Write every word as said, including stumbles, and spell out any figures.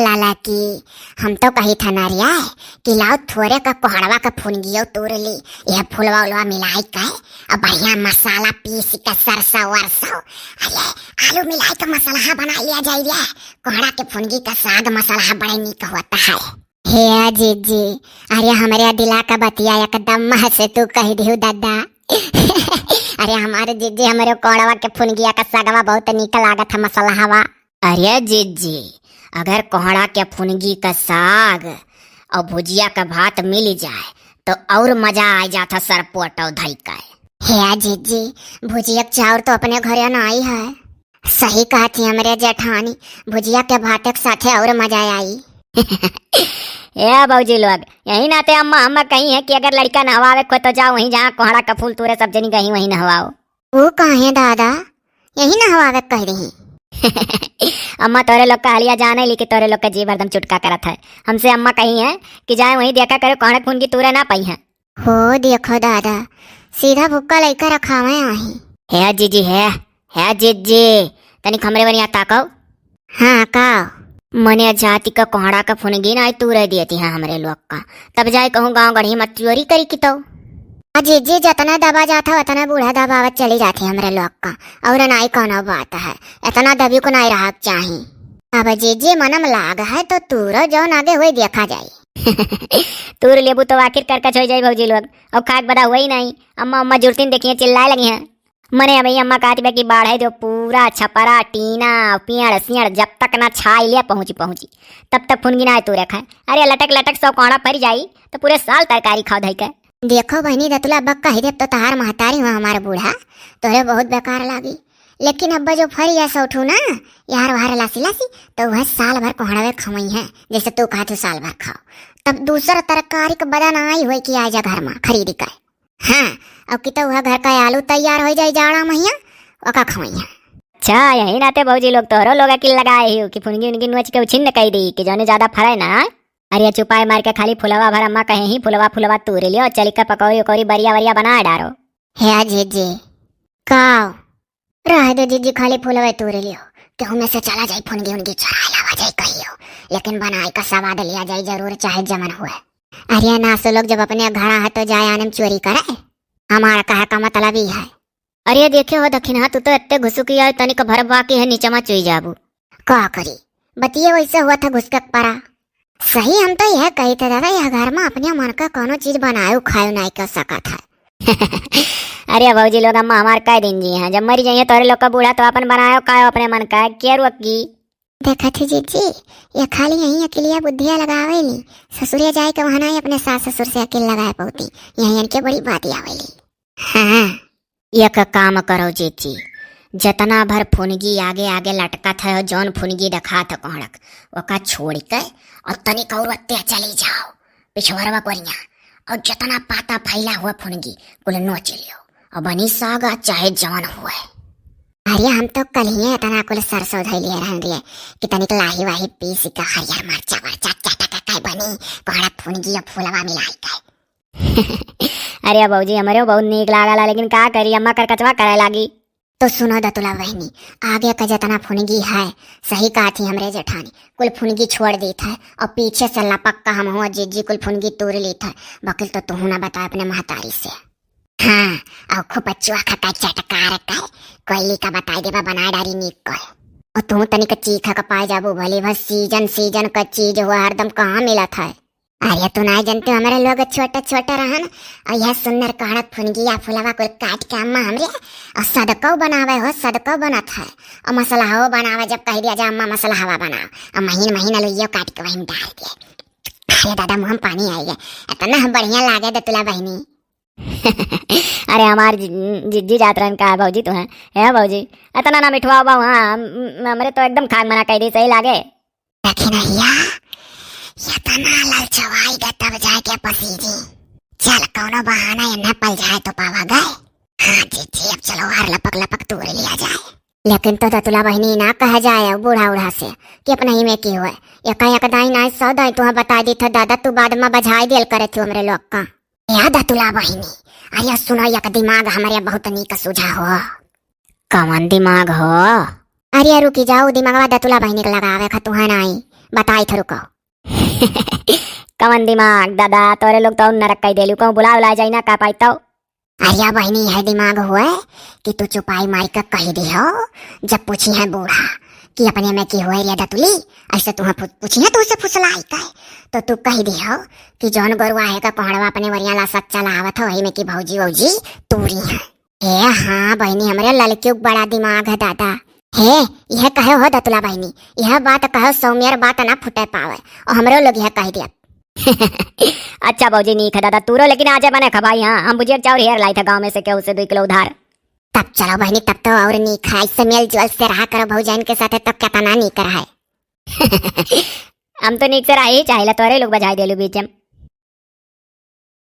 लाला की, हम तो कही था ना रिया कि लाओ थोरे का कोहड़वा का फुनगियो तूर ली, यह फुलवा उलवा मिलाई के, अब बढ़िया मसाला पीस के सरसों वरसों, अरे आलू मिलाई के मसलहा बना लिया जाई रे। कोहड़ा के फुनगी का साग मसलहा बड़े नीक होता है। हे जीजी, अरे हमरे दिला का बतिया एकदम मह से तू कह दिहु दादा। अरे हमारे जीजी, हमरे कोहड़वा के फुनगिया का सगवा बहुत नीक लागत है मसलहवा। अरे जीजी, अगर कोहड़ा के फुनगी का साग और भुजिया का भात मिल जाए तो और मजा आ जात है सरपोटो धई के। हे जीजी, भुजिया के चाउर तो अपने घरे नाई है। सही कहत ही हमरे जेठानी, भुजिया के भाते के साथे और मजा आई। ए भौजी लोग, यही नाते अम्मा, अम्मा कही है कि अगर लड़का नहवावे को तो जाओ वहीं जहाँ कोहड़ा का फूल तूरे सब जनी गही वहीं नहवाओ। वो काहे दादा, यही नहवावे के कह रही? अम्मा तोरे लोग का हलिया जाने ली कि तोरे लोग का जीभ हरदम चुटका करत है। हमसे अम्मा कही है कि जाए वहीं देखा करे कोहड़ा के फुनगी तूरे ना पाई है। हो देखो दादा, सीधा भुक्का लइका रखावे आही। हे जीजी, हे, हे जीजी, तनिक हमरे बनिया ताको। हाँ, का? मने जाति का कोहड़ा का फुनगी ना तूरे देती है हमरे लोग का। तब जाए कहूँ गाँव गढ़ी मत चोरी करी की तो। आ जीजी, जतना दबा जात है, उतना बूढ़ा दबावत चली जाती है हमरे लोग का। और नाई कौनो बात है, इतना दबी को नाई रहा चाही। अब जीजी, मनम लाग है तो तूरो जौन आगे हुई देखा जाई। तूर लेबू तो आखिर करकच हो जाई भौजी लोग, और खाक बदा हुआ ही नहीं। अम्मा, अम्मा जुरतीन देखिए चिल्लाए लगी हैं। मने अबे अम्मा कहती बा कि बाढ़े जो पूरा छपरा, टीना, पियड़, सियड़ जब तक ना छाई लिया पहुँची, पहुँची, तब तक फुनगी ना तूरे खाए। अरे लटक लटक सौ कोहड़ा पड़ जाई तो पूरे साल तरकारी खाओ धई के। देखो बहनी दतुला, अब कह दे तो तहार महतारी हुआ हमार बूढ़ा, तोरे बहुत बेकार लागी। लेकिन अब जो फरी है सौठू ना, यार वार लासी लासी, तो वह साल भर कोहड़वे खवई है, जैसे तू कहत हो साल भर खाओ। तब दूसर तरकारी के बदन आई होई कि आ जा घर में खरीद के। हाँ, अब कि तो वह घर का आलू तैयार हो जाई जाड़ा महिया, ओका खवई है। अच्छा, यही नाते भौजी लोग तोहरो लोग अकिल लगाए ही कि फुनगी उनगी नोच के उछिन्न कई दी कि जौने ज्यादा फरे ना। अरे चुपाई मार के खाली फुलवा भर अम्मा कहे ही फुलवा फुलवा तूर लियो, चली के पकौड़ी उकौड़ी बरिया वरिया बना डारो। हे जीजी, का? रह दे जीजी, खाली फुलवे तूर लियो, केहू में से चला जाई फुनगी उनगी चोराए लावा जाई कहियो, लेकिन बनाए का स्वाद लिया जाई जरूर चाहे जमन हुए। अरे नासो लोग जब अपने घरा है तो जाए आने में चोरी करे, हमारा कहे का मतलब ही है। अरे देखे हो दखिनहा, तू तो इतने घुसुकी आए, तनिक भर बाकी है नीचे मा चुई जाबू। का करी, बतिये वैसे हुआ था घुसके परा। सही हम तो यह कही थे दादा, यह घर में अपने मन का कोनो चीज बनायो खायो नाई कर सकत है। अरे भौजी लोग, अम्मा हमार कह दिन जी हैं, जब मरी जाइए तोरे लोग का बूढ़ा तो अपन बनायो खायो अपने मन का, के रोकी? देखा थी जीजी, ये खाली यहीं अकिलिया बुद्धिया लगावेली, ससुरे जाए के वहाँ नाई अपने सास ससुर से अकिल लगाए पौती, यहीं इनके बड़ी बात आवेली। हाँ, एक काम करो जीजी, जतना भर फुनगी आगे आगे लटकत है और जौन फुनगी देखात है कोहड़क, ओका छोड़ के और तनिक और ओत्ते चली जाओ, पिछवरवा कोरिया, और जतना पाता फैला हुआ फुनगी कुल नोच लियो, और बनी साग चाहे जवन हुए। अरे हम तो कल ही इतना कुल सरसों धोई लिए रहन रहे कि तनिक लाही वाही पीस के हरियर मरचा वरचा चटक के बनी, कोहड़ा फुनगी और फुलवा मिलाई के। अरे भौजी, हमरे बहुत नीक लागला, लेकिन का करी, अम्मा करकचवा करे लागी। तो सुनो दतुला बहनी, आगे का जतना फुनगी है, सही कहा थी हमरे जेठानी, कुल फुनगी छोड़ देत है और पीछे से लपक का हम हुआ जीजी कुल फुनगी तोड़ लेत है। बकिल तो तुहू ना बताए अपने महतारी से। हाँ, और खूब बचुआ खा का चटकार का कोयली का बताई देबा बनाए डारी नीक कर। और तू तनिक चीखा का पाए जाबू भले भर सीजन सीजन का चीज हुआ हरदम कहाँ मिलत है। अरे तू नाई जनते, हमरे लोग छोटे छोटे रहन और यह सुंदर कोहड़ा फुनगिया फुलवा कुल काट के अम्मा हमरे और सदकौ बनावे हो, सदकौ बनत है। और मसलहवो बनावे, जब कह दिया जा अम्मा मसलहवा बनाओ और महीन महीन अलुइयो काट के वहीं डाल दिए। अरे दादा मुँह में पानी आई गए, इतना बढ़िया लागे दतुला बहनी। अरे हमार जि-, जिज्जी जात रहन का भौजी तू हैं? हे भौजी, इतना ना मिठवा बा वहाँ, हम-, हमरे तो एकदम खाए मना कह दी, सही लागे। दखिनहिया, इतना ललचवाई गए तब जाके पसीजी। चल कौनो बहाना इन्हें पल जाए तो पावा गए। हाँ जीजी, अब चलो हार लपक लपक तोड़ लिया जाए। लेकिन तो दतुला बहनी ना कहा जाए बूढ़ा उढ़ा से कि अपना ही में की हुए। एका एक दाई नाई सौ दाई तुहा बता दी था दादा, तू बाद में बजाई दियल करे थी हमरे लोग का। या दतुला बहिनी, अरे सुनो, एक दिमाग हमरे बहुत नीक सूझा हो। कवन दिमाग हो? अरे रुकी जाओ, दिमागवा दतुला बहिनी के लगावे खा तुहा नाई। बताई थे, रुको। कवन दिमाग दादा, तोरे लोग तो नरक कई देलू, कहूँ बुला उला जाई ना का पाई तो। अरे बहिनी, यह दिमाग हुआ कि तू चुपाई मारी के कह दिहो, जब पूछी है बूढ़ा कि अपने में की हुआ रे दतुली, ऐसे तुह पूछी है, तुझसे फुसलाई कहे, तो तू कह दिहो कि जौन गोरुआ है का कोहड़वा अपने वरिया ला सच्चा लावत हो, वही में की भौजी वौजी तूरी है। ए हाँ बहिनी, हमरे ललकियो के बड़ा दिमाग है दादा। हे, यह कहे हो दतुला बहिनी, यह बात कहो, सौमियर बात ना फुटे पावे, और हमरो लोग यह कह दिया। अच्छा भौजी, नीक है दादा, तूरो लेकिन आजे बने खबाई, हाँ, हम बुझिया चाउर हेर लाई थे गाँव में से केहू से दुई किलो उधार। तब चलो बहिनी, तब तो और नीक है, ऐसे मेल जोल से रहा करो भौजाइन के साथे, तो कितना नीक रहे। हम तो नीक से रही चाहिला, तोरे लोग बजाई देलू बीच में।